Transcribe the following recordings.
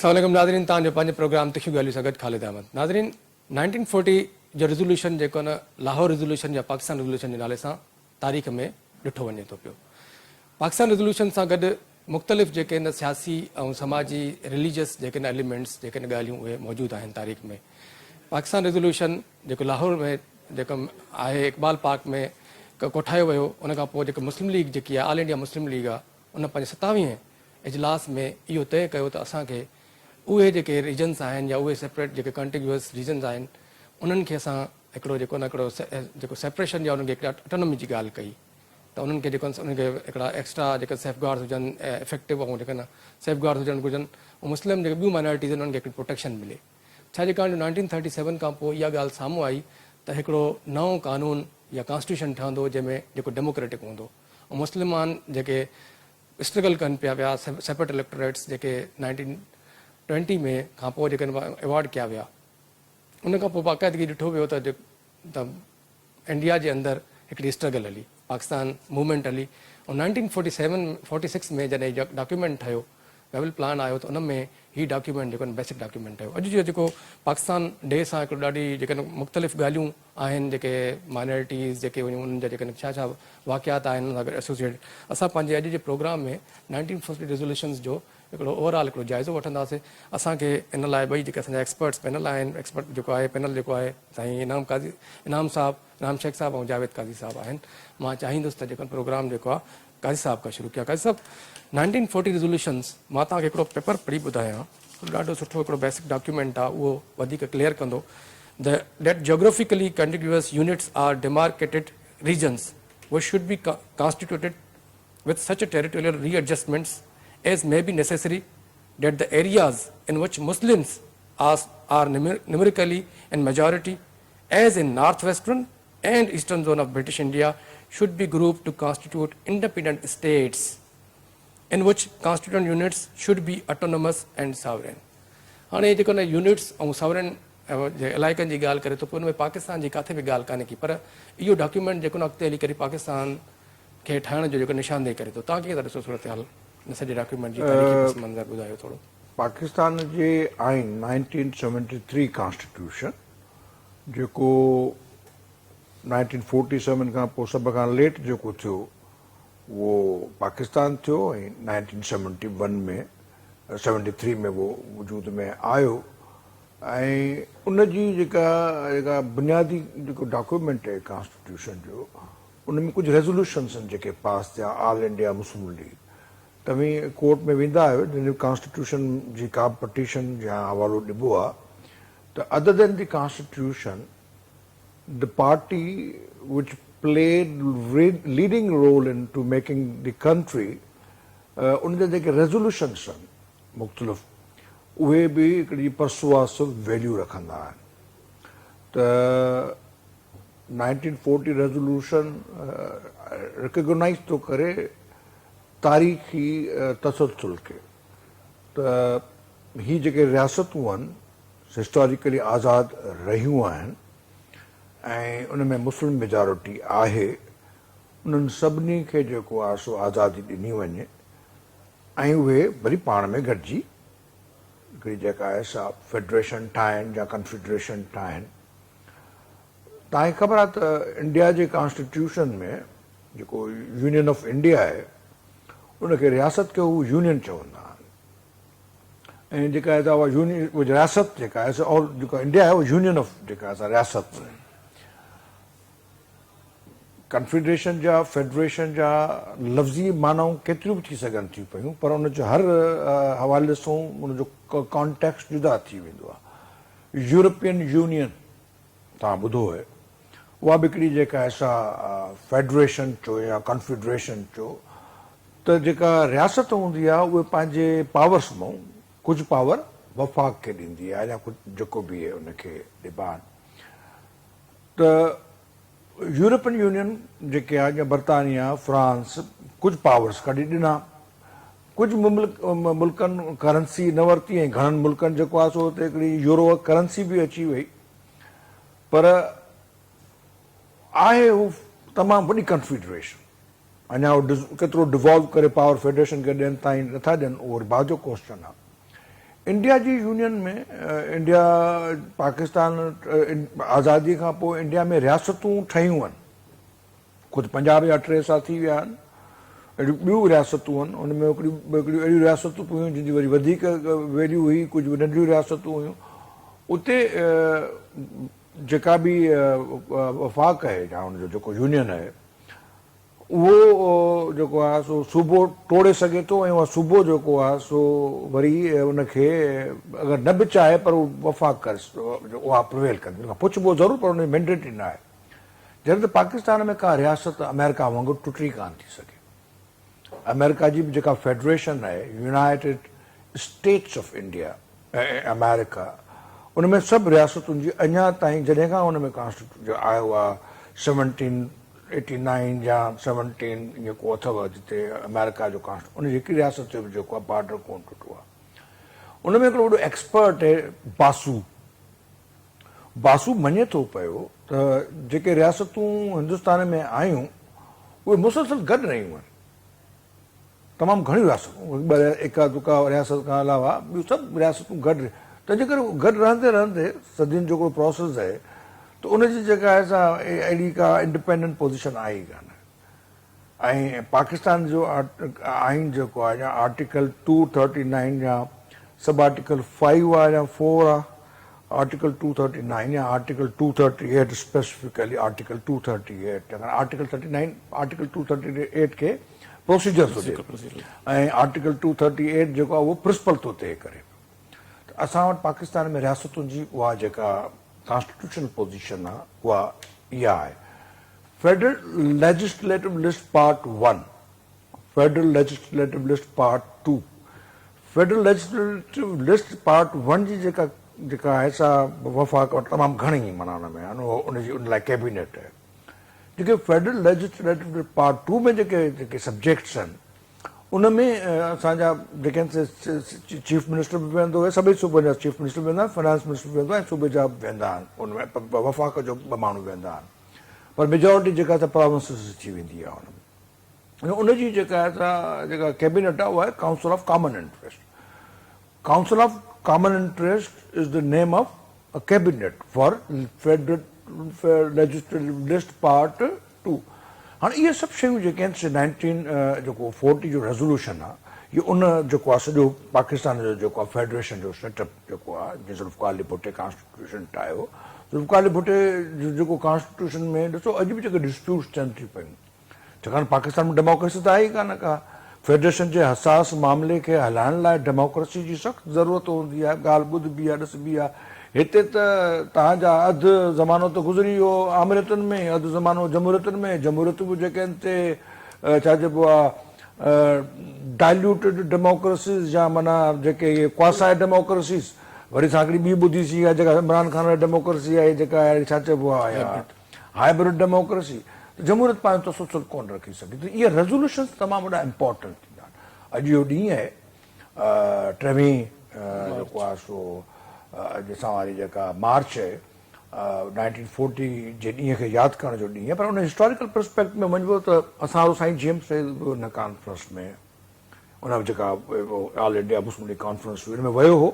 السلام عليڪم ناظرين توهان جو پنهنجي پروگرام تکيون ڳالهيون سان گڏ خالد احمد ناظرين نائنٽين فورٽي جو ريزوليوشن جيڪو نه لاهور ريزوليوشن يا پاڪستان ريزوليوشن جي نالي سان تاريخ ۾ ڏٺو وڃي ٿو پيو پاڪستان ريزوليوشن سان گڏ مختلف جيڪي نه سياسي ۽ سماجي رليجس جيڪي نه ايليمينٽس جيڪي نه ڳالهيون اهي موجود آهن تاريخ ۾ پاڪستان ريزوليوشن جيڪو لاهور ۾ جيڪو آهي اقبال پارڪ ۾ ڪوٺايو ويو ان کان پوء جيڪو مسلم ليگ جيڪي آهي آل انڊيا مسلم ليگ آهي ان پنهنجي ستاويهين اجلاس ۾ اهو طئي ڪيو ته اسان کي اهي جيڪي ريجنس آهن يا اهي سيپريٽ جيڪي ڪنٽيگيوس ريجنس آهن انهن کي اسان هڪڙو جيڪو نه هڪڙو جيڪو سيپريشن يا انهن کي هڪڙي اٽونومي جي ڳالهه ڪئي ته انهن کي جيڪو انهن کي هڪڙا ايڪسٽرا جيڪا سيف گارڊز هجن افيڪٽو ۽ جيڪا نه سيف گارڊز هجڻ گهرجن ۽ مسلم جيڪي ٻيون مائنارٽيز آهن انهن کي هڪڙي پروٽيڪشن ملي ڇا جي ڪارڻ جو نائنٽين ٿرٽي سيون کان پوء اها ڳالهه سامهون آئي ته هڪڙو نئون قانون يا ڪانسٽيٽيوشن ٺهندو جنهن ۾ جيڪو ڊيموڪريٽڪ هوندو ۽ مسلمان جيڪي اسٽرگل ڪن پيا پيا سيپريٽ اليڪٽوريٽس جيڪي نائنٽين ٽوئنٽي ۾ کان پوء جيڪي ايوارڊ ڪيا ويا ان کان پوء باقاعدگي ڏٺو ويو ته ته انڊيا جي اندر هڪڙي اسٽرگل هلي پاڪستان موومينٽ هلي ۽ nineteen forty seven forty six ۾ جڏهن هي ڊاڪيومينٽ ٺهيو ويول پلان آيو ته ان ۾ هي ڊاڪيومينٽ جيڪو بيسڪ ڊاڪيومينٽ ٺهيو اڄ جو جيڪو پاڪستان ڊي سان هڪڙو ڏاڍي جيڪي مختلف ڳالهيون آهن جيڪي مائنارٽيز جيڪي هيون انهن جا جيڪي ڇا ڇا واقعات آهن ان سان گڏ ايسوسيئيٽ اسان پنهنجي اڄ جي پروگرام ۾ نائنٽين فورٽي ريزوليوشنز جو هڪڙو اوور آل هڪڙو جائزو وٺنداسين اسان کي ان لاء ٻئي جيڪي اسان جا ايڪسپرٽس پينل آهن ايڪسپرٽ جيڪو آهي پينل جيڪو آهي سائين انعام قاضي انعام صاحب انعام شيخ صاحب ۽ جاويد قاضي صاحب آهن مان چاهيندس ته جيڪو پروگرام جيڪو آهي قاضي صاحب کان شروع ڪيان قاضي صاحب نائنٽين فورٽي ريزوليوشنس مان توهان کي هڪڙو پيپر پڙهي ٻڌايان ڏاڍو سٺو هڪڙو بيسڪ ڊاڪيومينٽ آهي اهو وڌيڪ ڪليئر ڪندو the that geographically contiguous units are demarcated regions which should be constituted with such territorial readjustments as may be necessary that the areas in which Muslims are, are numerically in majority as in northwestern and eastern zone of British India should be grouped to constitute independent states in which constituent units should be autonomous and sovereign. هاڻي جيڪو نه units ۽ sovereign جي علائقن جي ڳالهه ڪري ٿو پوء ان ۾ پاڪستان جي ڪاٿي به ڳالهه ڪانهي ڪي پر اهو ڊاڪيومينٽ جيڪو نه اڳتي هلي ڪري پاڪستان کي ٺاهڻ جو جيڪو نشاندهي ڪري ٿو توهان ڪيئن ٿا ڏسو صورتحال ان سڄي ڊاڪيومينٽ جي تاريخي پس منظر ٻڌايو ٿورو. پاڪستان جي آئين نائنٽين سيونٽي ٿري ڪانسٽيٽيوشن جيڪو نائنٽين فورٽي سيون کان پوء سڀ کان ليٽ جيڪو ٿيو اهو پاڪستان ٿيو ۽ nineteen seventy one ۾ seventy three ۾ اهو وجود ۾ آيو ۽ ان جي جيڪا جيڪا بنيادي جيڪو ڊاڪيومينٽ آهي ڪانسٽيٽيوشن جو ان ۾ ڪجهه ريزوليوشنس آهن جيڪي پاس ٿيا آل انڊيا مسلم ليگ توهين ڪورٽ ۾ ويندا آهيو جنهن جو ڪانسٽيٽيوشن جي ڪا به پٽيشن يا حوالو ڏبو آهي ته other than the constitution the party which played leading role into making the country ان جا جيڪي ريزوليوشنس آهن مختلف اهي به هڪڙي پرسواسو ويليو رکندا آهن ته نائنٽين فورٽي ريزولوشن ريڪگنائيز ٿو ڪري تاريخي تسلسل کي ته هي جيڪي رياستون آهن هسٽاريڪلي آزاد رهيون آهن ۽ ان ۾ مسلم ميجارٽي آهي انهن سڀني کي جيڪو آهي سو آزادي ڏني وڃي ۽ اهي وري پاڻ ۾ گڏجي هڪڙي جيڪا آهي سا فيڊريشن ٺاهن يا ڪنفيڊريشن ٺاهن توهان کي خبر آهي ته انڊيا جي ڪانسٽيٽيوشن ۾ جيڪو يونين آف انڊيا آهي ان کي رياست کي هو يونين چوندا آهن ۽ جيڪا آهي اها يونين رياست جيڪا آهي اور جيڪا انڊيا آهي اها يونين آف جيڪا آهي رياست ڪنفيڊريشن جا فيڊريشن جا لفظي معنائون ڪيتريون به ٿي سگهن ٿيون پيون پر ان جو هر حوالي سان ان جو ڪانٽيڪسٽ جدا ٿي ويندو آهي يورپين يونين توهان ٻڌو آهي اها به هڪڙي جيڪا آهي سا فيڊريشن چئو يا ڪنفيڊريشن چئو ته جيڪا رياست هوندي آهي اهي پنهنجي پاورس مان ڪجهه پاور وفاق کي ڏيندي آهي يا ڪجهه جيڪو به ان کي ڏبا آهن ته يورپين يونين جيڪي آهي جيئن برطانيا فرانس ڪجهه پاورس ڪڍي ڏنا ڪجهه ملڪن ڪرنسي نه ورتي ۽ گهڻن ملڪن جيڪو آهي سو اتي هڪڙي يورو ڪرنسي به اچي وئي پر آهي هو تمام وڏي ڪنفيڊريشن اڃا هو ڪيترو ڊيوالو ڪري پاور فيڊريشن کي ڏين تائين نٿا ڏين اهو وري بعد جو ڪوسچن آهي. انڊيا جي يونين ۾ انڊيا پاڪستان آزادي کان پوء انڊيا ۾ رياستون ٺهيون آهن. خود پنجاب جا ٽي حصا ٿي ويا آهن. اهڙيون ٻيون رياستون آهن. ان ۾ هڪڙيون هڪڙيون اهڙيون رياستون به هيون جن جي وري وڌيڪ ويليو هئي، ڪجهه ننڍڙيون رياستون هيون. اتي جيڪا به وفاق آهي يا ان جو جيڪو يونين آهي اهو جيڪو آهي سو صوبو ٽوڙي سگهي ٿو ۽ اها صوبو جيڪو آهي سو وري ان کي اگر نه به چاهي پر وفاق ڪري اها پرويل ڪندي. ان کان پڇبو ضرور پر ان جي مينڊيٽري نه آهي. جڏهن ته پاڪستان ۾ ڪا رياست آمريڪا وانگر ٽٽي ڪانه ٿي سگهي. آمريڪا جي به جيڪا فيڊريشن آهي يونائيٽيڊ اسٽيٽس آف انڊيا ۽ آمريڪا ان ۾ سڀ رياستن جي اڃا تائين جڏهن کان ان ۾ ڪانسٽيٽيوشن آيو آهي سيونٽين ايٽي نائين يا سيونٽين ائين ڪو اٿو جتي آمريڪا جو ڪانسٽ ان جي هڪ رياست جو به جيڪو آهي بارڊر ڪونه ٽٽو آهي. ان ۾ هڪڙو وڏو ايڪسپرٽ آهي باسو. باسو مڃي ٿو پيو ته جيڪي رياستون هندستان ۾ آيون اهي مسلسل گڏ رهيون آهن. تمام گهڻيون رياستون، ٻه ايڪا دڪا رياست کان علاوه ٻيون سڀ رياستون گڏ رهيون. تنهن جي ڪري گڏ رهندي رهندي صدين جو هڪڙو پراسيس آهي ته ان جي جيڪا آهي سا اهڙي ڪا انڊيپينڊنٽ پوزيشن آهي ئي ڪانه. ۽ پاڪستان جو آئين جيڪو آهي يا آرٽيڪل ٽو ٿرٽي نائين يا سب آرٽيڪل فائيو آهي يا فور آهي آرٽيڪل ٽو ٿرٽي نائين يا article two thirty eight specifically article two thirty eight article thirty nine article two thirty eight کي پروسيجر ٿو ڏي ۽ آرٽيڪل ٽو ٿرٽي ايٽ جيڪو آهي اهو پرنسپل ٿو طئي ڪري ته اسان وٽ پاڪستان ۾ رياستن جي اها جيڪا ڪانسٽيٽيوشنل پوزيشن آهي اها اها آهي federal legislative list part one, federal legislative list part two, federal legislative list part one جي جيڪا جيڪا آهي سا وفاق وٽ تمام گهڻي ئي معنيٰ ان ۾ آهي ان جي ان لاء ڪيبينيٽ آهي. جيڪي federal legislative list part two ۾ جيڪي جيڪي سبجيڪٽس آهن ان ۾ اسان جا جيڪي آهن سي چيف منسٽر به ويندو آهي سڀئي صوبن جا چيف منسٽر به ويندا آهن فنانس منسٽر به ويندو آهي ۽ صوبي جا به ويندا آهن ان ۾ وفاق جو ٻه ماڻهو ويندا آهن. پر ميجارٽي جيڪا سا پراونسز جي ٿي ويندي آهي ان ۾ ان جي جيڪا آهي سا جيڪا ڪيبينيٽ آهي اها آهي council of common interest council of common interest is the name of a cabinet for federal legislative list part two هاڻي اهي سڀ شيون جيڪي آهن سي نائنٽين جيڪو فورٽي جو ريزولوشن آهي اهو ان جيڪو آهي سڄو پاڪستان جو جيڪو آهي فيڊريشن جو سيٽ اپ جيڪو آهي جنهن ذوالفقار علي ڀٽي ڪانسٽيٽيوشن ٺاهيو ذوالفقار علي ڀٽي جو جيڪو ڪانسٽيٽيوشن ۾ ڏسو اڄ به جيڪي ڊسپيوٽس ٿين ٿيون پيون ڇاڪاڻ پاڪستان ۾ ڊيموڪريسي ته آهي ئي ڪانه ڪا فيڊريشن جي حساس معاملي کي هلائڻ لاء ڊيموڪريسي جي سخت ضرورت هوندي آهي ڳالهه ٻڌبي آهي ڏسبي آهي هتي ته توهان جا اڌ زمانو ته گذري ويو آمريتن ۾ اڌ زمانو جمهوريتن ۾ جمهوريتون به جيڪي آهن سي ڇا چئبو آهي ڊائليوٽيڊ ڊيموڪريسيز يا معنيٰ جيڪي اهي ڪواسائي ڊيموڪريسيز وري اسان هڪڙي ٻي ٻڌي سين اها جيڪا عمران خان واري ڊيموڪريسي آهي جيڪا آهي ڇا چئبو آهي هائبرڊ ڊيموڪريسي ته جمهوريت پنهنجو تسلسل ڪونه رکي سگهي ته اهي ريزولوشنز تمام وڏا امپورٽنٽ ٿيندا آهن اڄ اهو ڏينهن آهي ٽيويهين جيڪو آهي سو اڄ اسان واري جيڪا مارچ آهي نائنٽين فورٽي جي ڏينهن کي ياد ڪرڻ جو ڏينهن آهي پر ان هسٽاريڪل پرسپيڪٽ ۾ وڃبو ته اسان وارو سائين جي ايم سيد به ان ڪانفرنس ۾ ان جيڪا آل انڊيا مسلم ليگ ڪانفرنس هئي ان ۾ ويو هو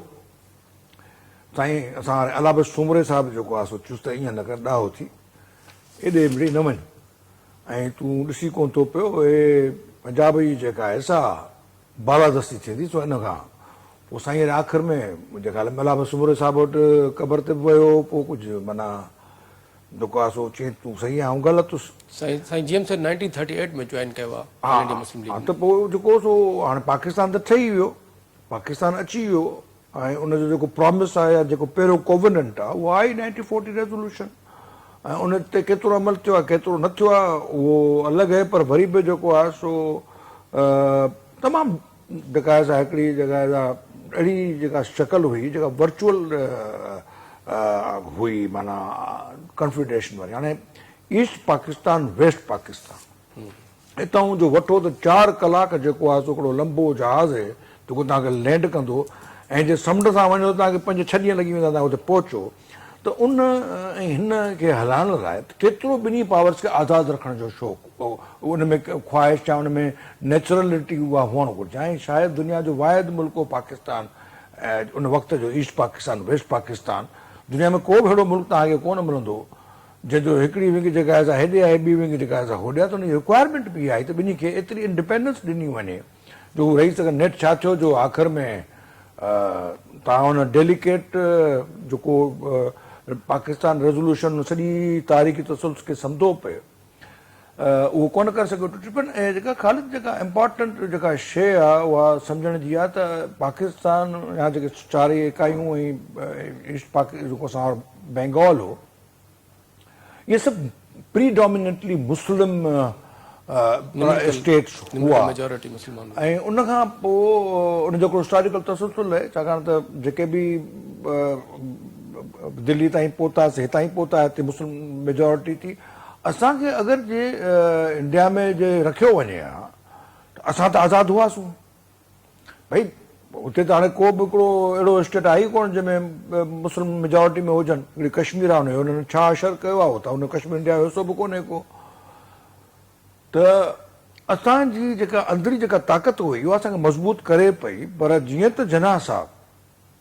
سائين اسان واري الله بخش سومري صاحب جيڪو آهي سو چيس ته ائين نه ڪر ڏاهو ٿي ايڏي مڙئي نه وڃ ۽ تون ڏسي ڪونه ٿو پيو اهي پنجاب جي جيڪا آهي سا بالادستي ٿيندي سو ان کان پوء سائين وري آخر ۾ منهنجي خيال ۾ الله بخش سومري صاحب وٽ قبر تي به ويو پوء ڪجهه معنيٰ جيڪو آهي سو چيائين تون صحيح آهين آئون غلط هيس. سائين G M Syed nineteen thirty eight ۾ join ڪيو آهي آل انڊيا مسلم ليگ ها ته پوء جيڪو سو هاڻي پاڪستان ته ٺهي ويو پاڪستان اچي ويو ۽ ان جو جيڪو پرامس آهي يا جيڪو پهريون ڪووننٽ آهي اهو آهي ئي نائنٽين فورٽي ريزولوشن ۽ ان تي ڪيترو عمل ٿيو آهي ڪيترو نه ٿيو آهي اهو الڳ آهي پر وري به جيڪو آهي سو تمام جيڪا آهي سا هڪڙي جيڪا آهي سا اهڙي جيڪا شڪل هئي جيڪا ورچوئل هئي معنيٰ ڪنفيڊريشن واري هاڻي ايسٽ پاڪستان ويسٽ پاڪستان اتان جو وٺو ته چار ڪلاڪ جيڪو آهي سو هڪڙو لنبو جهاز آهي جيڪو توهان کي لينڊ ڪندو ۽ جي سمنڊ سان وڃو ته توهان کي پنج ڇهه ڏينهن لڳي ويندا توهان اتي پهچو ته ان ۽ هن کي هلائڻ لاء ڪيترو ٻنهي پاورز کي آزاد رکڻ جو شوق ان ۾ خواهش يا ان ۾ نيچرلٽي اها هئڻ گهرجي ۽ شايد دنيا جو واحد ملڪ هو پاڪستان ان وقت جو ايسٽ پاڪستان ويسٽ پاڪستان دنيا ۾ ڪو به اهڙو ملڪ توهان کي ڪونه ملندو جنهن جو هڪڙي ونگ جيڪا آهي سا هيڏي آهي ٻي ونگ جيڪا آهي سا هوڏي آهي ته ان جي رڪوائرمينٽ به اها آئي ته ٻنهي کي ايتري انڊيپينڊنس ڏني وڃي جو هو رهي سگهن نيٺ ڇا ٿيو جو آخر ۾ توهان ان ڊيليڪيٽ جيڪو پاڪستان ريزولوشن سڄي تاريخي تسلسل کي سمڌو پئي اهو ڪونه ڪري سگهيو ٽٽي پيو ۽ جيڪا خالد جيڪا امپارٽنٽ جيڪا شيء آهي اها سمجهڻ جي آهي ته پاڪستان يا جيڪي چارئي اڪائيون ۽ ايسٽ پاڪ جيڪو اسان بينگال هو اهي سڀ پري ڊوميننٽلي مسلم اسٽيٽس هئا ۽ ان کان پوء ان جو هڪڙو هسٽاريڪل تسلسل آهي ڇاڪاڻ ته جيڪي به دلي تائين پهتاسي هتائين پهتا هتي مسلم ميجارٽي ٿي اسان کي اگر جي انڊيا ۾ جي رکيو وڃي ها ته اسان ته آزاد هئاسون ڀئي اتي ته هاڻي ڪو به هڪڙو اهڙو اسٽيٽ آهي ئي ڪونه جنهن ۾ مسلم ميجارٽي ۾ هجن. هڪڙي ڪشمير آهي ان جو انهن ڇا اشر ڪيو آهي اهو ته ان ڪشمير انڊيا جو حصو به ڪونهي ڪو. ته اسان جي جيڪا اندري جيڪا طاقت هئي اها اسان کي مضبوط ڪري پئي پر جيئن ته جناح صاحب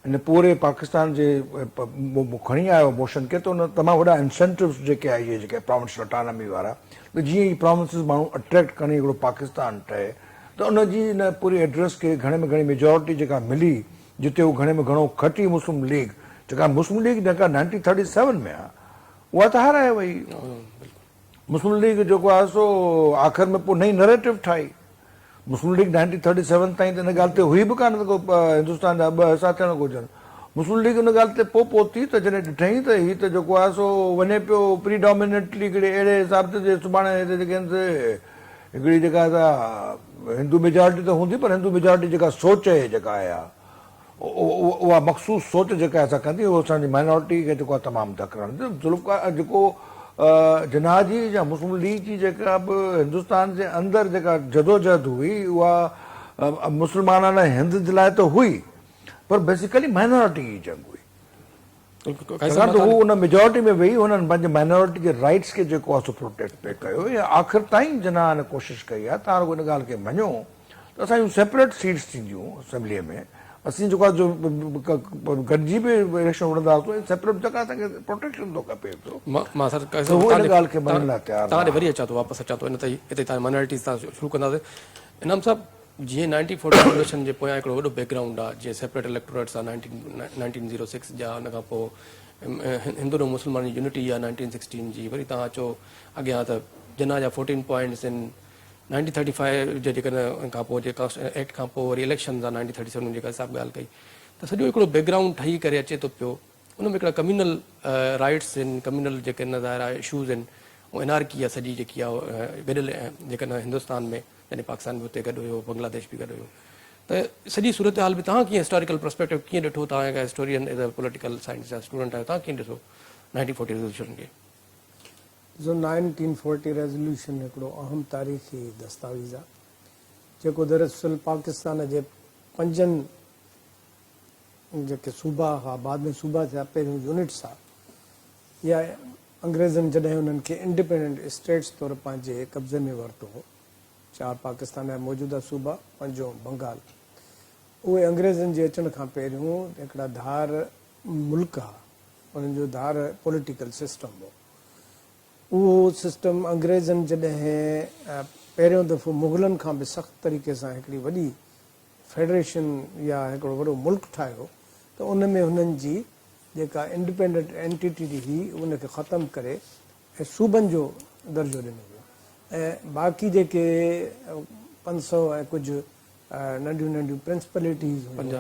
ان پوري پاڪستان جي کڻي آيو موشن کي ته ان تمام وڏا انسينٽوز جيڪي آهي اهي جيڪي پراونشل اٽانامي وارا ته جيئن هي پراونسز ماڻهو اٽريڪٽ ڪري هڪڙو پاڪستان ٺهي ته ان جي ان پوري ايڊريس کي گهڻي ۾ گهڻي ميجارٽي جيڪا ملي جتي هو گهڻي ۾ گهڻو کٽي مسلم ليگ جيڪا مسلم ليگ جيڪا نائنٽين ٿرٽي سيون ۾ آ اها ته هارائي وئي مسلم ليگ جيڪو آهي سو آخر ۾ پوء نئين نريٽو ٺاهي مسلم ليگ نائنٽين ٿرٽي سيون تائين ته ان ڳالهه تي هئي به ڪانه ته ڪو هندستان جا ٻه حصا ٿيڻ گهرجن. مسلم ليگ ان ڳالهه تي پوء پهتي ته جڏهن ڏٺائين ته هي ته جيڪو آهي سو وڃي پيو پري ڊاميننٽلي هڪڙي اهڙي حساب تي جي سڀاڻي هتي جيڪي آهن سي هڪڙي جيڪا سا هندو ميجارٽي ته هوندي پر هندو ميجارٽي جيڪا سوچ آهي جيڪا آهي اها مخصوص سوچ جيڪا اسان ڪندي اهو اسان جي مائنارٽي کي جيڪو آهي تمام ڌڪ رهندي ذوالفقار جيڪو جناح جي يا مسلم ليگ جي جيڪا به هندستان جي اندر جيڪا جدوجهد هئي اها مسلمانان هند جي لاء ته هئي پر بيسيڪلي مائنارٽي جي جنگ هئي ڇاڪاڻ ته هو ان ميجارٽي ۾ ويهي هنن پنهنجي مائنارٽي جي رائٽس کي جيڪو آهي سو پروٽيڪٽ پئي ڪيو ۽ آخر تائين جناح ان ڪوشش ڪئي آهي تان رڳو ان ڳالهه کي مڃو ته اسان جون سيپريٽ سيٽس ٿينديون اسيمبليء ۾ اسين جيڪو آهي جو گڏجي به اليڪشن وڙهنداسون ۽ سيپريٽ جيڪا اسان کي پروٽيڪشن ٿو کپي پيو مان سر ته هو ان ڳالهه کي مڃڻ لاء تيار نه آهي. وري اچان ٿو واپس اچان ٿو ان تي هتي تان مائنارٽيز تان شروع ڪنداسين انعام صاحب جيئن نائنٽين فورٽي ريزوليوشن جي پويان هڪڙو وڏو بيڪ گرائونڊ آهي جيئن سيپريٽ اليڪٽوريٽس آهي نائنٽين زيرو سڪس جا ان کان پوء هندن ۽ مسلمانن جي يونٽي آهي نائنٽين سڪسٽين جي وري تان اچو اڳيان ته جناح جا فورٽين پوائنٽس آهن نائنٽين ٿرٽي فائيو جي جيڪڏهن ان کان پوء جيڪا ايڪٽ کان پوء وري اليڪشنز آ نائنٽين ٿرٽي سيون جيڪا صاحب ڳالهه ڪئي ته سڄو هڪڙو بيڪ گرائونڊ ٺهي ڪري اچي ٿو پيو ان ۾ هڪڙا ڪميونل رائٽس آهن ڪميونل جيڪي نه ظاهر آهي اشوز آهن ۽ انارڪي آ سڄي جيڪي آ گڏيل جيڪڏهن هندستان ۾ يعني پاڪستان به اتي گڏ هيو بنگلاديش به گڏ هيو ته سڄي صورتحال به توهان ڪيئن هسٽاريڪل پرسپيڪٽو ڪيئن ڏٺو توهان هڪ historian as a political science جا اسٽوڊنٽ آهيو توهان ڪيئن ڏٺو نائنٽين فورٽي ريزوليوشن کي؟ ڏسو نائنٽين فورٽي ريزوليوشن هڪڙو اهم تاريخي دستاويز آ جيڪو دراصل پاڪستان جي پنجن جيڪي صوبا هئا بعد ۾ صوبا ٿيا پهريون يونٽس ها يا انگريزن جڏهن انهن کي انڊيپينڊنٽ اسٽيٽس طور پنهنجي قبضي ۾ ورتو هو چار پاڪستان جا موجوده صوبا پنجون بنگال اهي انگريزن جي اچڻ کان پهريون هڪڙا ڌار ملڪ ها انهن جو ڌار پوليٽيڪل سسٽم هو. اهو سسٽم انگريزن جڏهن پهريون دفعو مغلن کان به سخت طريقي سان هڪڙي وڏي فيڊريشن يا هڪڙو وڏو ملڪ ٺاهيو ته ان ۾ هنن جي جيڪا انڊيپينڊنٽ اينٽيٽي هئي ان کي ختم ڪري ۽ صوبن جو درجو ڏنو ويو ۽ باقي جيڪي 500 ۽ ڪجهه ننڍيون ننڍيون پرنسپلٽيز هيون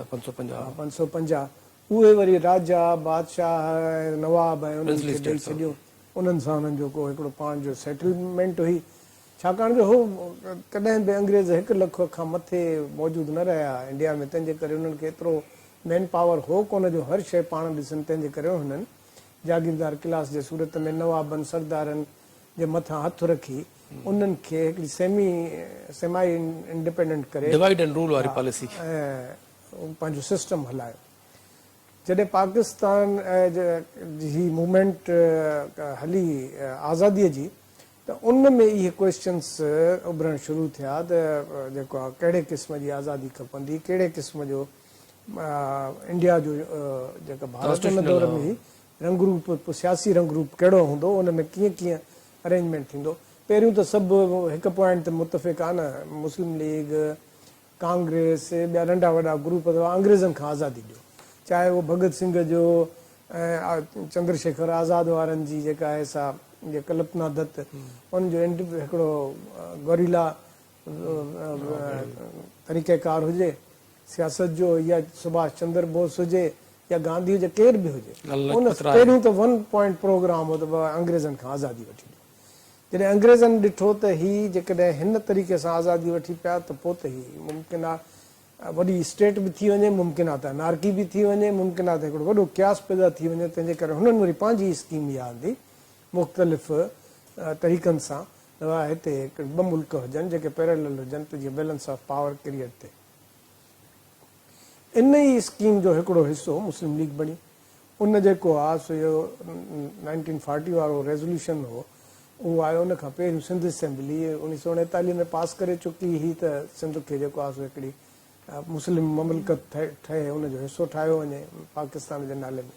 550 اهي وري راجا، بادشاهه ۽ نواب ۽ انهن کي ڏئي ڇڏيون. انهن سان انهن جو ڪو هڪڙو پاڻ جو سيٽلمينٽ هئي. ڇاڪاڻ جو هو ڪڏهن به انگريز هڪ لک کان مٿي موجود نه رهيا انڊيا ۾ تنهن جي ڪري انهن کي ايترو مين پاور هو ڪونه جو هر شيء پاڻ ڏسن تنهن جي ڪري هنن جاگيردار ڪلاس جي صورت ۾ نوابن، سردارن جي مٿان هٿ رکي انهن کي هڪڙي سيمي Semi Independent ڪري ڊوائيڊ اينڊ رول واري پاليسي. ۽ پنهنجو سسٽم هلايو. جڏهن پاڪستان جي هي موومينٽ هلي آزادي جي ته ان ۾ اهي ڪوئسچنس اڀرڻ شروع ٿيا ته جيڪو آهي ڪهڙي قسم جي آزادي کپندي، ڪهڙي قسم جو انڊيا جو جيڪا ڀارت ان دور ۾ هئي رنگ روپ سياسي رنگ روپ ڪهڙو هوندو ان ۾ ڪيئن ڪيئن ارينجمينٽ ٿيندو. پهريون ته سڀ هڪ پوائنٽ تي متفق آ نه مسلم ليگ، ڪانگريس ٻيا ننڍا وڏا گروپ ته انگريزن کان آزادي ڏيو چاهي اهو ڀڳت سنگهه جو ۽ چندر شيکر آزاد وارن جي جيڪا آهي سا ڪلپنا دت ان جو هڪڙو گوريلا طريقه ڪار هجي سياست جو يا سڀاش چندر بوس هجي يا گانڌي هجي ڪير به هجي ان پهريون ته ون پوائنٽ پروگرام هو ته بابا انگريزن کان آزادي وٺي ڏيو. جڏهن انگريزن ڏٺو ته هي جيڪڏهن هن طريقي سان آزادي وٺي پيا ته پوء ته هي ممڪن آ وڏي اسٽيٽ به ٿي وڃي، ممڪن آ ته انارڪي به ٿي وڃي، ممڪن آ ته هڪڙو وڏو قياس پيدا ٿي وڃي، تنهن جي ڪري هنن وري پنهنجي اسڪيم اها آندي مختلف طريقن سان ته هتي ٻه ملڪ هجن جيڪي پيرلل هجن ته جيئن بيلنس آف پاور ڪريئيٽ ٿئي. ان ئي اسڪيم جو هڪڙو حصو مسلم ليگ بڻي. ان جيڪو آ سو اهو نائنٽين فارٽي وارو ريزوليوشن هو اهو آيو ان کان پهريون سنڌ اسيمبلي اوڻيهه سو اڻيتاليهه ۾ پاس ڪري چڪي هئي ته سنڌ کي جيڪو آ سو هڪڙي مسلم مملڪت ٺهي ان جو حصو ٺاهيو وڃي پاڪستان جي نالي ۾.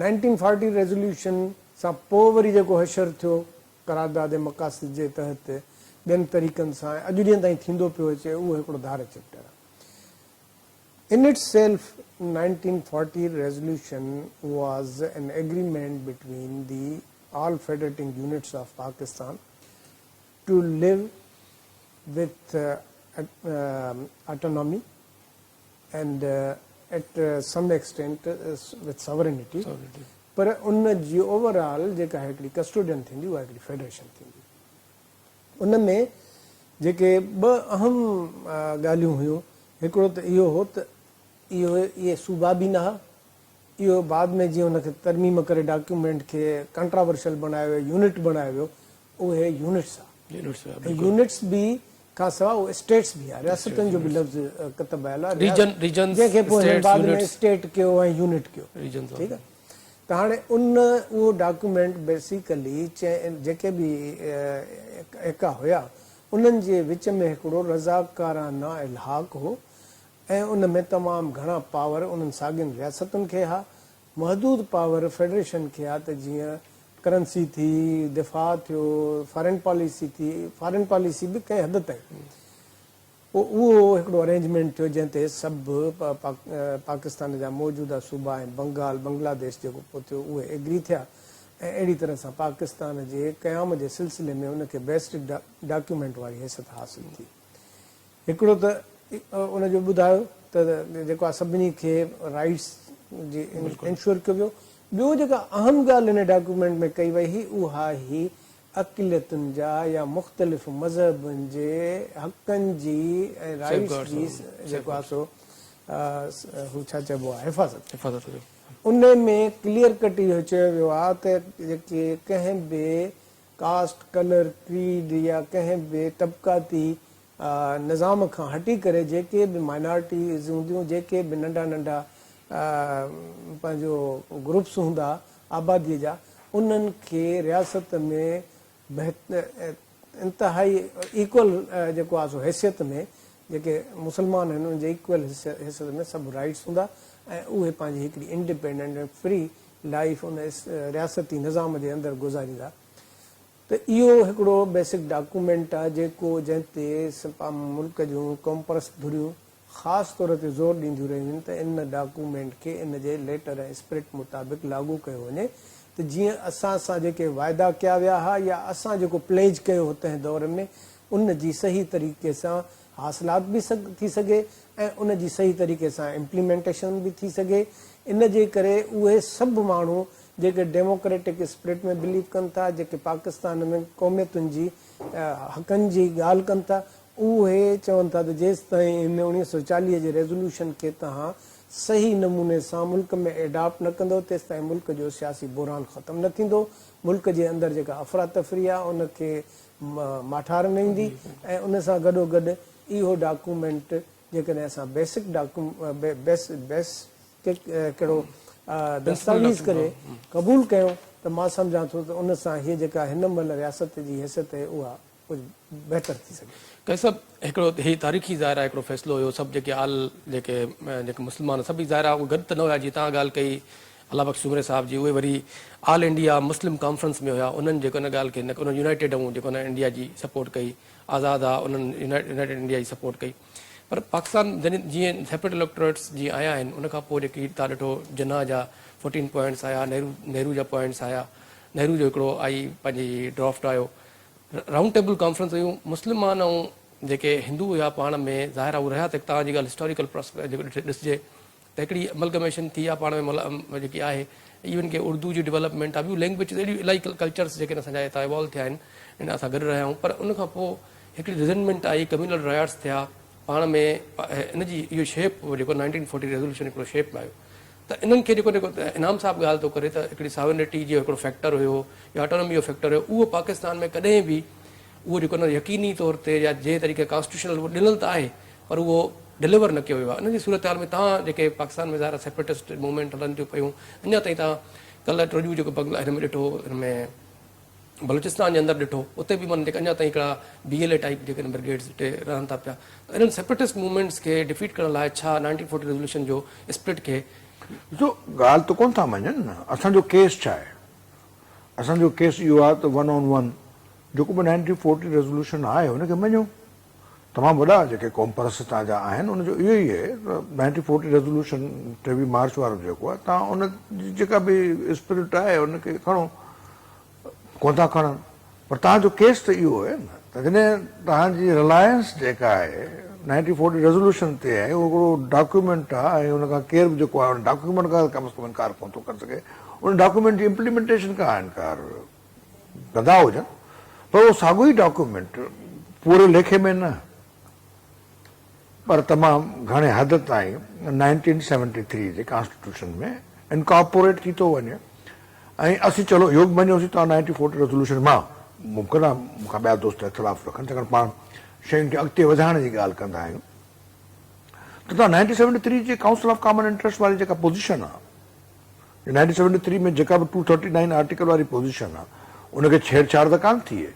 نائنٽين فارٽي ريزوليوشن سان پوء وري جيڪو حشر ٿيو قرارداد مقاصد جي تحت ٻين طريقن سان اڄ ڏينهن تائين ٿيندو پيو اچي اهو هڪڙو ڌار چيپٽر آ. In itself 1940 resolution was an agreement between the all federating units of Pakistan to live with autonomy and at some extent with sovereignty پر ان جي اوور آل جيڪا هڪڙي ڪسٽوڊين ٿيندي اها هڪڙي فيڊريشن ٿيندي. ان ۾ جيڪي ٻه اهم ڳالهيون هيون هڪڙو ته اهو هو ته اهو اهي صوبا به نه ها اهو بعد ۾ جيئن ان کي ترميم ڪري ڊاڪيومينٽ کي ڪنٽراورشل بڻايو ويو يونٽ بڻايو ويو اهي يونٽس ها ۽ يونٽس به کان سواء اهي اسٽيٽس به ها رياستن جو به لفظ ڪتب آيل آهي جنهن کي پوء هنن بعد ۾ اسٽيٽ ڪيو ۽ يونٽ ڪيو ٺيڪ آهي ته هاڻي ان اهو ڊاڪيومينٽ بيسيڪلي جيڪي به ايڪا هيا انهن جي وچ ۾ هڪڙو رضاڪارانه الحاق هو ۽ ان ۾ تمام گهڻا پاور انهن ساڳين رياستن کي ها محدود پاور فيڊريشن کي ها ته جيئن ڪرنسي ٿي، دفاع ٿيو، فارين پاليسي ٿي، فارين پاليسي به ڪنهن حد تائين. پوء اهو هڪڙو ارينجمينٽ ٿيو جنهن تي سڀ پاڪستان جا موجوده صوبا ۽ بنگال، بنگلاديش جيڪو پوء ٿيو اهي ايگري ٿيا ۽ اهڙي طرح سان پاڪستان جي قيام جي سلسلي ۾ ان کي بيسٽ ڊاڪيومينٽ واري حيثيت حاصل ٿي. هڪڙو ته ان جو ٻڌايو ته جيڪو آهي سڀني کي رائيٽس جي انشور ڪيو ويو. ٻيو جيڪا اهم ڳالهه ان ڊاڪيومينٽ ۾ ڪئي وئي هئي اها هئي اقليتن جا يا مختلف مذهبن جي حقن جي ۽ رائيٽس جي جيڪو آهي سو هو ڇا چئبو آهي حفاظت. ان ۾ ڪليئر ڪٽ اهو چيو ويو آهي ته جيڪي ڪنهن به ڪاسٽ، ڪلر، ڪريڊ يا ڪنهن به طبقاتي نظام کان هٽي ڪري جيڪي به مائنارٽيز هونديون، جيڪي به ننڍا ننڍا پنهنجو گروپس هوندا آبادي جا، انهن کي رياست ۾ انتهائي ايڪول جيڪو آهي سو حيثيت ۾ جيڪي مسلمان آهن انهن جي ايڪول حيثيت ۾ سڀ رائيٽس هوندا ۽ اهي پنهنجي هڪڙي انڊيپينڊنٽ ۽ فري لائيف ان رياستي نظام جي اندر گذاريندا ته اهو هڪڙو بيسڪ ڊاڪومينٽ آهي جيڪو جنهن تي ملڪ جون قومپرست ڌريون خاص طور تي زور ڏينديون رهيون آهن ته ان ڊاڪومينٽ کي ان جي ليٽر ۽ اسپرٽ مطابق لاڳو ڪيو وڃي ته جيئن اسان سان جيڪي واعدا ڪيا ويا ها يا اسان جيڪو پليج ڪيو هو تنهن دور ۾ ان جي صحيح طريقي سان حاصلات به ٿي سگهي ۽ ان جي صحيح طريقي سان امپليمينٽيشن به ٿي سگهي. ان جي ڪري اهي سڀ ماڻهو جيڪي ڊيموڪريٽڪ اسپرٽ ۾ بليو ڪن ٿا، جيڪي پاڪستان ۾ قوميتن جي حقن جي ڳالهه ڪن ٿا، اهي چون ٿا ته جيستائين ان 1940 جي ريزوليوشن کي توهان صحيح نموني سان ملڪ ۾ ايڊاپٽ نه ڪندؤ تيستائين ملڪ جو سياسي بحران ختم نه ٿيندو، ملڪ جي اندر جيڪا افراتفري آهي ان کي ماٺار نه ايندي ۽ ان سان گڏوگڏ اهو ڊاڪومينٽ جيڪڏهن اسان بيسڪ هڪڙو دستاويز ڪري قبول ڪيون ته مان سمجهان ٿو ته ان سان هيء جيڪا هن مهل رياست جي حيثيت آهي اها. ڪجهه بهتر ٿي سگهي. قيس صاحب هڪڙو هي تاريخي ظاهر آهي هڪڙو فيصلو هيو سڀ جيڪي آل جيڪي جيڪي مسلمان سڀئي ظاهر آهي اهي گڏ ته نه هيا جيئن توهان ڳالهه ڪئي الله بخش سومري صاحب جي اهي وري آل انڊيا مسلم ڪانفرنس ۾ هيا انهن جيڪو ان ڳالهه کي نه انهن يونائيٽيڊ ۽ جيڪو نه انڊيا جي سپورٽ ڪئي آزاد آ انهن يونائيٽيڊ انڊيا جي سپورٽ ڪئي پر پاڪستان جڏهن جيئن سيپريٽ اليڪٽوريٽس جيئن آيا آهن ان کان پوء جيڪي توهان ڏٺو جناح جا فورٽين پوائنٽس آيا نهرو نهرو جا پوائنٽس آيا نهرو جو هڪڙو آئي پنهنجي ڊرافٽ آيو رائونڊ ٽيبل ڪانفرنس هيون مسلمان ۽ جيڪي هندو هيا پاڻ ۾ ظاهر آهي اهي رهيا ته توهان جي ڳالهه هسٽاريڪل جيڪو ڏسجي ته هڪڙي املگميشن ٿي آهي پاڻ ۾ جيڪي آهي ايون ڪي اردو جي ڊولپمينٽ آهي ٻيون لينگويجز اهڙيون الاهي ڪلچرس جيڪي اسان جا هتان ايوالو ٿيا آهن ان اسان گڏ رهيا آهيون پر ان کان پوء هڪڙي ريزنٽمينٽ آئي ڪميونل رائٽس ٿيا پاڻ ۾ ان جي اهو شيپ جيڪو نائنٽين فورٽي ريزولوشن هڪڙو شيپ ۾ آيو ته انهن کي جيڪو جيڪو انعام صاحب ڳالهه ٿو ڪري ته هڪڙي ساورنٽي جو هڪڙو فيڪٽر هيو يا آٽونومي جو فيڪٽر هيو اهو پاڪستان ۾ ڪڏهن به اهو جيڪو نه يقيني طور تي يا جنهن طريقي ڪانسٽيٽيوشنل اهو ڏنل ته آهي پر اهو ڊليور نه ڪيو ويو آهي ان جي صورتحال ۾ توهان جيڪي پاڪستان ۾ ظاهر آهي سيپريٽسٽ موومينٽ هلن ٿيون پيون اڃا تائين توهان ڪلهه ٽوڄو جيڪو بنگلا هن ۾ ڏٺو هن ۾ بلوچستان جي اندر ڏٺو اتي به معنيٰ جيڪي اڃا تائين هڪڙا بي ايل اي ٽائيپ جيڪي برگيڊز اتي رهن ٿا پيا ته انهن سيپريٽسٽ موومينٽس کي ڊفيٽ ڪرڻ لاء ڇا نائنٽين فورٽي ريزوليوشن جو اسپرٽ کي ڏسو ڳالهه ته ڪونه ٿا مڃن نه اسان جو ڪيس ڇا آهي اسان جو ڪيس اهو آهي ته ون آن ون جيڪو به نائنٽين فورٽي ريزوليوشن آهي ان کي مڃو تمام وڏا جيڪي قوم پرست هتان جا آهن ان جو اهو ئي آهي ته نائنٽين فورٽي ريزوليوشن 23 مارچ وارو جيڪو آهي تان ان جي جيڪا به اسپرٽ آهي ان کي کڻو ڪونه ٿا کڻن پر توهان جو ڪيس ته اهو آهي نه ته جڏهن توهان جي رلائنس جيڪا آهي نائنٽين فورٽي ريزوليوشن تي آهي اهو هڪڙو ڊاڪيومينٽ آهي ۽ ان کان ڪير به جيڪو آهي ان ڊاڪيومينٽ کان ڪم از ڪم انڪار ڪونه ٿو ڪري سگهي ان ڊاڪيومينٽ جي امپليمينٽيشن کان انڪار ڪندا هجن پر اهو ساڳيو ئي ڊاڪيومينٽ پوري ليکي ۾ نه پر تمام گهڻي حد تائين نائنٽين سيونٽي ٿري جي ڪانسٽيٽيوشن ۾ انڪارپوريٽ ٿي ٿو وڃي ۽ اسين چلو اهو به مڃيوسين ته نائنٽين فورٽي ريزوليوشن مان ممڪن آهي مون کان ٻيا دوست اختلاف رکن ڇاڪاڻ پاڻ شين کي اڳتي وڌائڻ جي ڳالهه ڪندا آهيون ته توهان نائنٽين سيونٽي ٿري جي ڪائونسل آف ڪامن انٽرسٽ واري جيڪا پوزيشن آهي نائنٽين سيونٽي ٿري ۾ جيڪا به ٽو ٿرٽي نائن آرٽيڪل واري پوزيشن آهي ان کي ڇيڙ ڇاڙ ته ڪانه ٿئي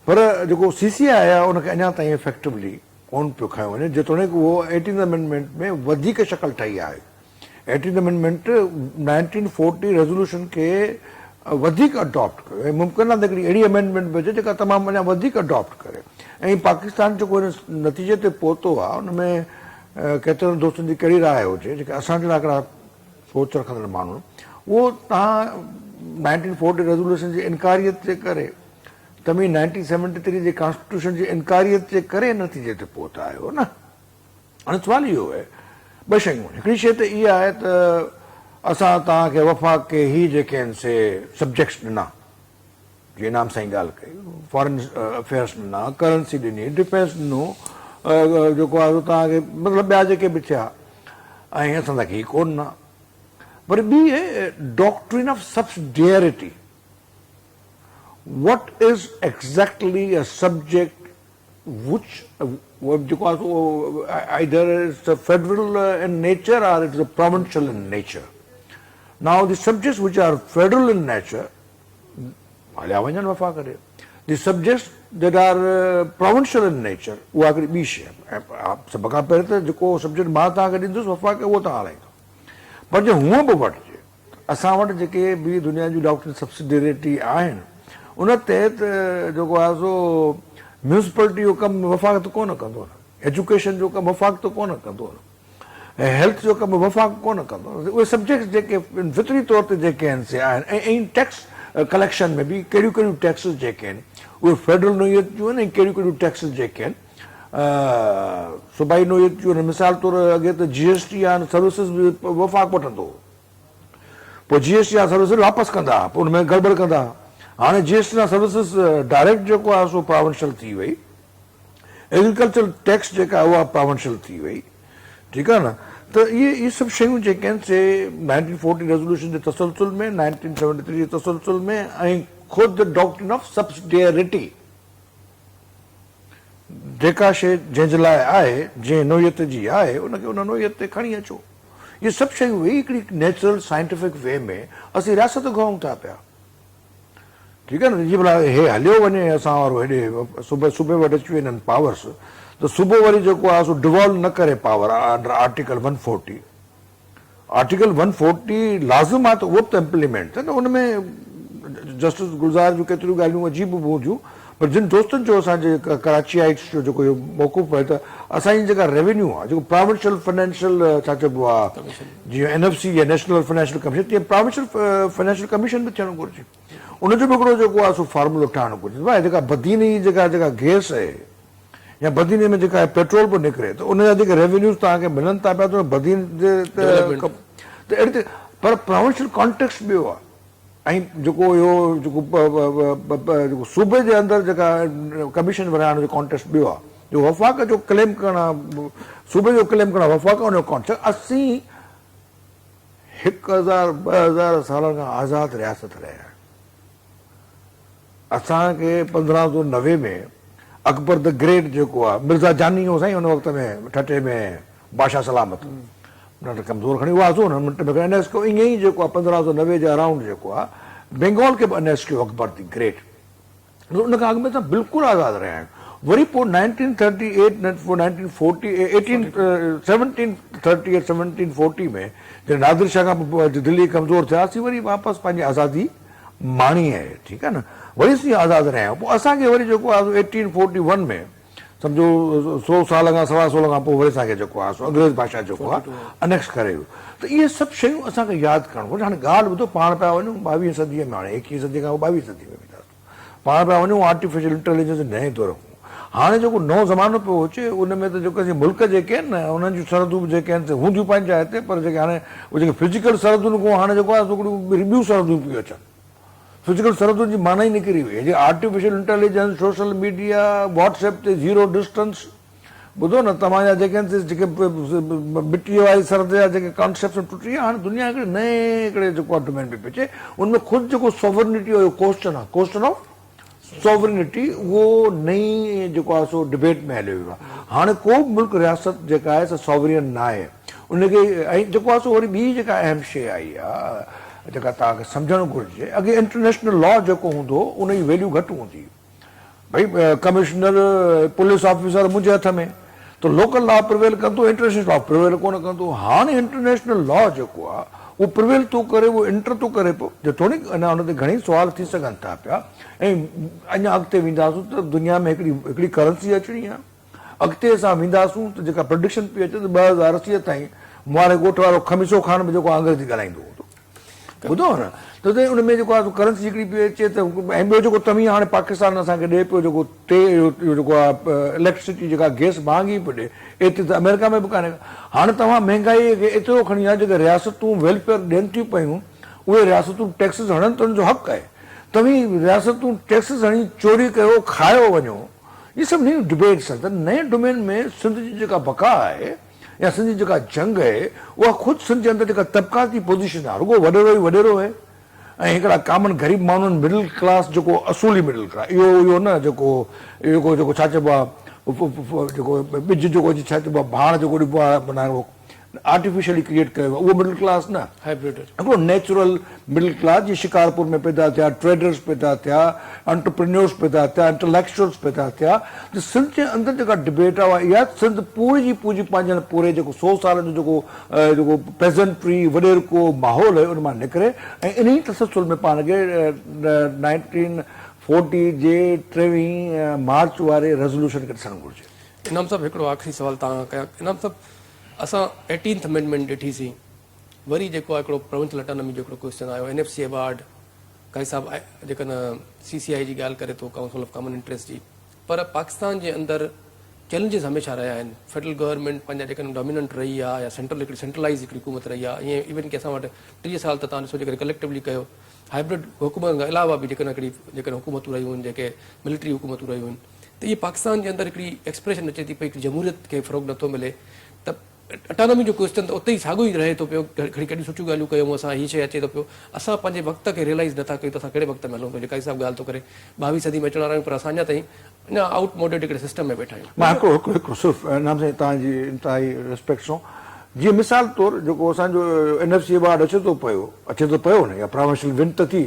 پر جيڪو سي سي آء آهي ان کي اڃا تائين افيڪٽولي ڪونه پيو کنيو وڃي جيتوڻيڪ اهو ايٽينٿ امينڊمينٽ ۾ وڌيڪ شڪل ٺهي آهي. Eighteenth amendment nineteen forty resolution کي وڌيڪ اڊاپٽ ڪيو ۽ ممڪن آهي ته هڪڙي اهڙي امينڊمينٽ به اچي جيڪا تمام اڃا وڌيڪ اڊاپٽ ڪري ۽ پاڪستان جيڪو هن نتيجي تي پهتو آهي ان ۾ ڪيترن دوستن جي ڪهڙي راء هجي جيڪي اسان جهڙا هڪڙا سوچ رکندڙ ماڻهو اهو توهان نائنٽين فورٽي ريزوليوشن جي انڪاريت جي ڪري توهين نائنٽين سيونٽي ٿري جي ڪانسٽيٽيوشن جي انڪاريت جي ڪري نتيجي تي پهتا آهيو نه. هاڻي سوال اهو آهي ٻه شيون آهن هڪڙي شيء ته اها آهي ته اسان توهان کي وفاق کي هي جيڪي آهن سي سبجيڪٽس ڏنا جي انعام سائين ڳالهه ڪئي فارن افيئرس ڏنا ڪرنسي ڏني ڊفينس ڏنو جيڪو آهي سو توهان کي مطلب ٻيا جيڪي به ٿيا ۽ اسان توهان کي هي ڪونه ڏنا پر ٻي آهي doctrine of subsidiarity what is exactly a subject which جيڪو آهي سو either it's a federal in nature or it's a provincial in nature now the subjects which are federal in nature هليا وڃن وفاق ڏي the subjects that are provincial in nature اها هڪڙي ٻي شيء آهي سڀ کان پهرين ته جيڪو سبجيڪٽ مان توهان کي ڏيندس وفاق اهو توهان هلائيندو پر جي هونء به وٺجي ته اسان وٽ جيڪي به دنيا جون ڊاڪٽرين سبسڊيريٽي آهن ان تحت جيڪو آهي سو ميونسپلٽي جو ڪم وفاق ته ڪونه ڪندو نه ايجوڪيشن جو ڪم وفاق ته ڪونه ڪندو نه ۽ هيلٿ جو ڪم وفاق ڪونه ڪندو. اهي سبجيڪٽس جيڪي فطري طور تي جيڪي آهن سي آهن ۽ ائين ٽيڪس ڪليڪشن ۾ به ڪهڙيون ڪهڙيون ٽيڪسز جيڪي آهن اهي فيڊرل نوعيت جون آهن ۽ ڪهڙيون ڪهڙيون ٽيڪسز جيڪي آهن صوبائي نوعيت جون آهن. مثال طور اڳي ته جي ايس ٽي آن سروسز به وفاق وٺندو هو پوء جي ايس ٽي آن سروسز واپس ڪندا هئا پوء ان ۾ گڙٻڙ ڪندا هئا. هاڻي جي ايس ٽي آن سروسز ڊائريڪٽ جيڪو آهي سو پراونشل ٿي وئي. ايگريڪلچرل ٽيڪس جيڪا آهي اها پراونشل ٿي وئي ٺيڪ آهي نه ته اهي اهي سڀ شيون جيڪي آهن سي نائنٽين فورٽي ريزوليوشن جي تسلسل ۾ نائنٽين سيونٽي ٿري جي تسلسل ۾ ۽ خود ڊاڪٽرين آف سبسڊيئرٽي جيڪا شيء جنهن جي لاء آهي جنهن نوعيت جي آهي ان کي ان نوعيت تي کڻي اچو اهي سڀ شيون ويهي هڪڙي نيچرل سائنٽيفڪ وي ۾ اسين رياست گهرون ٿا پيا. ٺيڪ آهي نه جي ڀلا هي هليو وڃي اسان وارو هيڏي صوبي صوبي وٽ اچي وڃن پاورس ته صوبو وري جيڪو آهي سو ڊوالو نه ڪري power under article one forty article one forty لازم آهي ته اهو به ته امپليمينٽ ٿئي نه ان ۾ جسٽس گلزار جون ڪيتريون ڳالهيون عجيب به هونديون پر جن دوستن جو اسان جي ڪراچي هائيٽس جو جيڪو اهو موقف آهي ته اسان جي جيڪا ريونيو آهي جيڪو پراونشل فنانشل ڇا چئبو آهي جيئن اين ايف سي يا نيشنل فنانشل ڪميشن تيئن پراونشل فنانشل ڪميشن به ٿيڻ گهرجي ان جو به هڪڙو جيڪو آهي سو فارمولو ٺاهڻ گهرجي ڀاء جيڪا بدين جي جيڪا جيڪا گيس آهي يا بدين ۾ جيڪا پيٽرول پيو نڪري ته ان جا جيڪي ريونيوز توهان کي ملن ٿا پيا ته بدين جي ته اهڙي طرح پر پراونشل ڪانٽيڪسٽ ٻيو آهي ۽ جيڪو اهو جيڪو جيڪو صوبي جي اندر جيڪا ڪميشن ورهائڻ جو ڪانٽيڪسٽ ٻيو آهي جو وفاق جو ڪليم ڪرڻ صوبي جو ڪليم ڪرڻ وفاق ان جو ڪانٽيڪسٽ اسين 1000 2000 سالن کان آزاد رياست رهيا آهيون. اسان کي 1590 ۾ اڪبر the great جيڪو آهي مرزا جاني هو سائين ان وقت ۾ ٺٽي ۾ بادشاهه سلامت ڏاڍو ڪمزور کڻي هئاسون ان منٽ ۾ انيس ڪيو ائين ئي جيڪو آهي 1590 جي اراونڊ جيڪو آهي بينگال کي به انيس ڪيو اڪبر the great ان کان اڳ ۾ اسان بلڪل آزاد رهيا آهيون. وري پوء 1938 1738 ۾ جڏهن نادر شاهه کان پوء دلي ڪمزور ٿياسين وري واپس پنهنجي آزادي ماڻي آهي ٺيڪ آهي نه وري اسين آزاد رهيا آهيون پوء اسان کي وري جيڪو آهي 1841 ۾ سمجهو سو سال کان سوا سو کان پوء وري اسان کي جيڪو آهي سو انگريز بادشاهه جيڪو آهي انيڪس ڪري ويو ته اهي سڀ شيون اسان کي ياد ڪرڻ گهرجي هاڻي ڳالهه ٻڌو پاڻ پيا وڃون ٻاويهين صديء ۾ هاڻي ايڪيهين صديء کان پوء ٻاويهين صديء ۾ وينداسون پاڻ پيا وڃون آرٽيفيشل انٽيليجنس جي نئين دور کان هاڻي جيڪو نئون زمانو پيو اچي ان ۾ ته جيڪو اسين ملڪ جيڪي آهن نه انهن جون سرحدون به جيڪي آهن سي هونديون پنهنجي جاء تي پر جيڪي هاڻي اهي جيڪي فزيڪل سرحدن کان هاڻي جيڪو آهي سو هڪڙيون ٻيون سرحدون پيون اچن فزيڪل سرحدن جي معنيٰ ئي نڪري وئي جي artificial intelligence social media WhatsApp تي زيرو ڊسٽنس ٻڌو نه توهان جا جيڪي آهن سي جيڪي مٽيء واري سرحد جا جيڪي ڪانسيپٽس ٽٽي ويا هاڻي دنيا هڪڙي نئين هڪڙي جيڪو آهي ڊومين ۾ پئي اچي ان ۾ خود جيڪو سوورنٽي جو ڪوسچن آهي ڪوسچن آف سوورنٽي اهو نئين جيڪو آهي سو ڊبيٽ ۾ هليو ويو آهي هاڻي ڪو به ملڪ رياست جيڪا آهي سا سوورين نه آهي ان کي ۽ جيڪو آهي سو وري ٻي جيڪا اهم شيء آئي آهي جيڪا توهان کي سمجهڻ گهرجي اڳي انٽرنيشنل لا جيڪو هوندو هو ان جي ويليو گهٽ هوندي هئي ڀئي ڪمشنر پوليس آفيسر منهنجي هٿ ۾ ته لوڪل لا پرويل ڪندو انٽرنيشنل لا پرويل ڪونه ڪندو هاڻي انٽرنيشنل لا جيڪو آهي اهو پرويل ٿو ڪري اهو انٽر ٿو ڪري پيو جيتوڻيڪ اڃا ان تي گهڻي سوال ٿي سگهن ٿا پيا ۽ اڃا اڳتي وينداسون ته دنيا ۾ هڪڙي هڪڙي ڪرنسي اچڻي آهي اڳتي اسان وينداسون ته جيڪا پرڊڪشن پئي اچي ته 2080 تائين مون واري ڳوٺ وارو خميسو خان به جيڪو انگريزي ڳالهائيندو هوندو ٻڌو نه ته ان ۾ جيڪو آهي ڪرنسي هڪڙي پئي اچي ته ۽ ٻيو جيڪو توهين هاڻي پاڪستان اسان کي ڏئي پيو جيڪو تي اهو جيڪو آهي اليڪٽرسٽي جيڪا گيس مهانگي پئي ڏئي ايتري ته آمريڪا ۾ به ڪانهي هاڻي توهان مهنگائي کي ايترو کڻي آ جيڪي رياستون ويلفيئر ڏين ٿيون پيون اهي رياستون ٽيڪسز هڻن ته ان جو حق آهي توهين رياستون ٽيڪسز هڻي چوري ڪيو کايو وڃو اهي سڀ نيون ڊبيٽس آهن ته نئين ڊومين ۾ سنڌ جي جيڪا بقا آهي يا سنڌ جي جيڪا جنگ آهي اها خود سنڌ جي اندر جيڪا طبقاتي پوزيشن آهي رڳو وڏيرو ئي وڏيرو آهي ۽ هڪڙا ڪامن غريب ماڻهن مڊل ڪلاس جيڪو اصولي مڊل ڪلاس اهو اهو نه جيڪو جيڪو جيڪو ڇا چئبو آهي جيڪو ٻج جيڪو ڇا چئبو آهي ڀاڻ جيڪو ڏبو آهي معنيٰ آرٽيفيشلي ڪريئيٽ ڪيو ويو آهي اهو مڊل ڪلاس نه هائبرڊ هڪڙو نيچرل مڊل ڪلاس جيئن شڪارپور ۾ پيدا ٿيا ٽريڊرز پيدا ٿيا انٽرپرينيورز پيدا ٿيا انٽليڪچوئلز پيدا ٿيا ته سنڌ جي اندر جيڪا ڊبيٽ آهي اها اها ته سنڌ پوري جي پوري پنهنجن پوري جيڪو سو سالن جو جيڪو جيڪو پيزنٽري وڏيرڪو ماحول هيو ان مان نڪري ۽ انهي تسلسل ۾ پاڻ کي 1940 جي ٽيويهين مارچ واري ريزولوشن کي ڏسڻ گهرجي. انعام صاحب هڪڙو آخري سوال توهان کان ڪيان انعام صاحب اسان ايٽينٿ امينڊمينٽ ڏٺي سين وري جيڪو آهي هڪڙو پروونشل اٽانامي جو هڪڙو ڪوئسچن آيو اين ايف سي ايوارڊ قاضي صاحب جيڪڏهن سي سي آء جي ڳالهه ڪري ٿو ڪائونسل آف ڪامن انٽريسٽ جي پر پاڪستان جي اندر چئلينجز هميشه رهيا آهن فيڊرل گورنمينٽ پنهنجا جيڪڏهن ڊوميننٽ رهي آهي يا سينٽرل هڪڙي سينٽرلائز هڪڙي حڪومت رهي آهي ائين ايون ڪي اسان وٽ 30 سال ته تان ڏسو جيڪڏهن ڪليڪٽولی ڪيو هائبرڊ حڪومتن کان علاوه به جيڪڏهن هڪڙي جيڪڏهن حڪومتون رهيون آهن جيڪي ملٽري حڪومتون رهيون آهن ته اهي پاڪستان جي اندر هڪڙي ايڪسپريشن اچي ٿي پئي هڪڙي جمهوريت کي فروغ نٿو ملي ته اٽانامي جو ڪوئسچن ته اتي ئي ساڳيو ئي رهي ٿو پيو، گهڙي ڪيڏيون سٺيون ڳالهيون ڪيون اسان، هي شيء اچي ٿو پيو، اسان پنهنجي وقت کي ريئلائيز نٿا ڪيون ته اسان ڪهڙي وقت ۾ هلون پيا، جيڪا قاضي صاحب ڳالهه ٿو ڪري ٻاويهه صدي ۾ اچڻ وارا آهيون پر اسان اڃا تائين اڃا آئوٽ موڊيڊ هڪڙي سسٽم ۾ ويٺا آهيون. مان هڪڙو هڪ هڪ صرف انعام سائين توهان جي انتهائي ريسپيڪٽ سان جيئن مثال طور جيڪو اسان جو اين ايف سي ايوارڊ اچي ٿو پيو اچي ٿو پيو نه يا پراونشل ون ته ٿي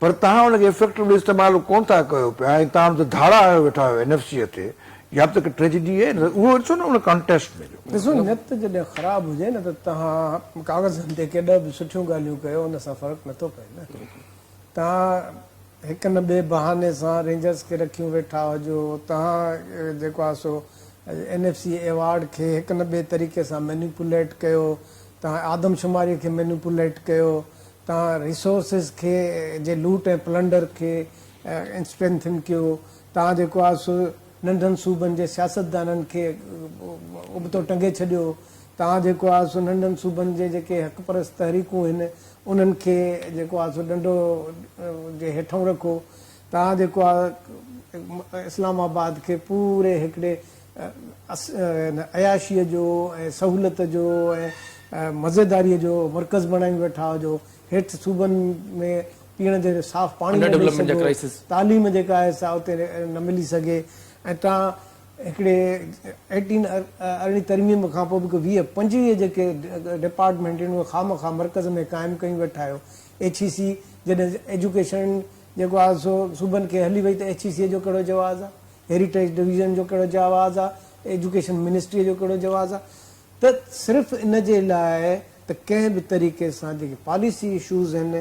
پر توهان ان کي افيڪٽولي استعمال ڪونه ٿا ڪيو پيا ۽ توهان ان تي ڌاڙا هنيو ويٺا آهيو اين ايف سي تي، اها به ته هڪ ٽريجڊي آهي نه، اهو ڏسو نه ان ڪانٽيسٽ ۾ جو. ڏسو نيت جڏهن خراب هجي نه ته توهان ڪاغذن تي ڪيڏا به سٺيون ڳالهيون ڪيو ان سان فرق نٿو پئي نه. توهان هڪ نه ٻئي بهاني سان رينجرز کي رکيون ويٺا هجو، توهان جيڪو آهي سو اين ايف سي ايوارڊ کي هڪ نه ٻئي طريقي سان مينيپوليٽ ڪيو، توهان آدمشماري کي مينيپوليٽ ڪيو، توهان ريسورسز کي جي لوٽ ۽ پلنڊر کي اسٽرينٿن ڪيو، توهان جيڪو آهي سو ننڍن صوبن جي سياستدانن کي ابتو ٽنگي ڇڏيو، توهان جيڪو آهي سو ننڍن صوبن جي جيڪي حق پرست تحريڪون هن انهن کي جيڪو آهي سو ڏنڊو جي هيٺئون رکو، توهان جيڪو آهي اسلام آباد کي پوري هڪڙي عياشيء جو ۽ سهولت جو ۽ مزيداريء جو مرڪز بڻايون ويٺا هجو، هيٺ صوبن ۾ پيئڻ جي صاف پاڻي نه ڏئي سگهو، تعليم جيڪا آهي سا اتي نه ملي سگهي ۽ توهان هڪڙي ايٽين ارڙهين ترميم کان پوء به ڪي 20 25 جيڪي ڊپارٽمينٽ آهن اهي خوامخواه مرڪز ۾ قائم ڪيون ويٺا آهيو. ايڇ اي سي جڏهن ايجوڪيشن جيڪو آهي سو صوبن کي هلي وئي ته ايڇ اي سي جو ڪهڙو جواز آهي؟ هيريٽيج ڊويزن جو ڪهڙو جواز آ، ايجوڪيشن منسٽريء جو ڪهڙو جواز آ ته صرف ان جي لاء ته ڪنهن به طريقي سان جيڪي پاليسي اشوز آهن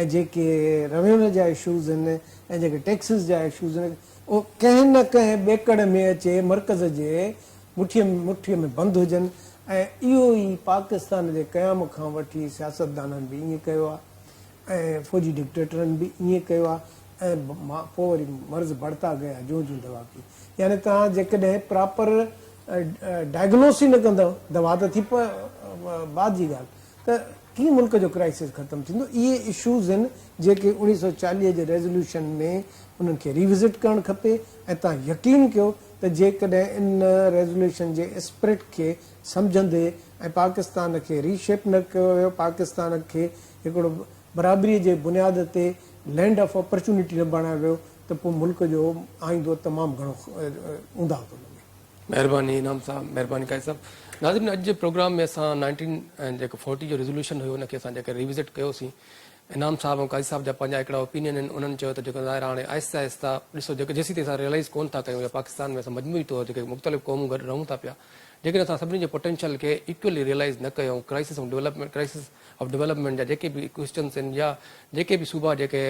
۽ جيڪي روينيو جا اشوز آهن ۽ جيڪي ٽيڪسز جا اشوز آهن اهي ڪنهن نه ڪنهن ٻيڪڙ ۾ اچي مرڪز جي مٺيء مٺيء ۾ بند هجن ۽ اهو ئي پاڪستان جي قيام کان وٺي سياستدانن به ائين ڪيو آ ۽ فوجي ڊڪٽيٽرن به ائين ڪيو آ ۽ پوء وري مرض بڙتا گيا جون جون دوا پي يعني توهان جيڪڏهن پراپر ڊائگنوس ئي نه ڪندؤ دوا ته ٿي بعد جي ڳالهه ته ڪيئن ملڪ جو ڪرائسس ختم ٿيندو اهي اشوز آهن جيڪي 1940 جي ريزوليوشن ۾ انهن کي ريوزٽ ڪرڻ کپي ۽ توهان يقين ڪيو ته جيڪڏهن ان ريزوليوشن جي اسپرٽ کي سمجهندي ۽ پاڪستان کري شيپ نه ڪيو ويو پاڪستان کي هڪڙو برابريء جي بنياد تي لينڊ آف اپرچونٽي نه بڻايو ويو ته پوء ملڪ جو آئيندو تمام گهڻو اونداهو ٿو لڳي. مهرباني انعام صاحب مهرباني قاضي صاحب ناظرين اڄ جي پروگرام ۾ اسان نائنٽين جيڪو فورٽي جو ريزوليوشن هيو ان کي اسان جيڪر ريوزٽ ڪيوسين انعام صاحب ۽ قاضي صاحب جا پنهنجا هڪڙا اوپينين آهن انهن چيو ته جيڪو ظاهر آهي هاڻي آهستي آهسته ڏسو جيڪو جيسين تائين اسان ريئلائز ڪون ٿا ڪيون يا پاڪستان ۾ اسان مجموعي طور جيڪي مختلف قومون گڏ رهون ٿا پيا جيڪڏهن اسان سڀني جي پوٽينشل کي ايڪولي ريئلائز نه ڪيون crisis ۽ development crisis of development جا جيڪي به ڪوئسچنس آهن يا جيڪي به صوبا جيڪي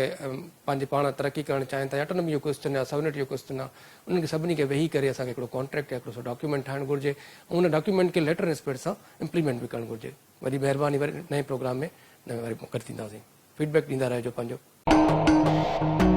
پنهنجي پاڻ ترقي ڪرڻ چاهين ٿا يا اٽونومي جو ڪوئسچن يا ساورنٽي جو ڪوئسچن آهي انهن کي سڀني کي ويهي ڪري اسان کي هڪڙو ڪانٽريڪٽ يا هڪڙو سو ڊاڪيومينٽ ٺاهڻ گهرجي ۽ ان ڊاڪيومينٽ کي ليٽر اسپرٽ سان امپليمينٽ به ڪرڻ گهرجي وڏي مهرباني وري نئين پروگرام ۾ وري گڏ ٿينداسين فيڊبيڪ ڏيندا رهجو پنهنجو.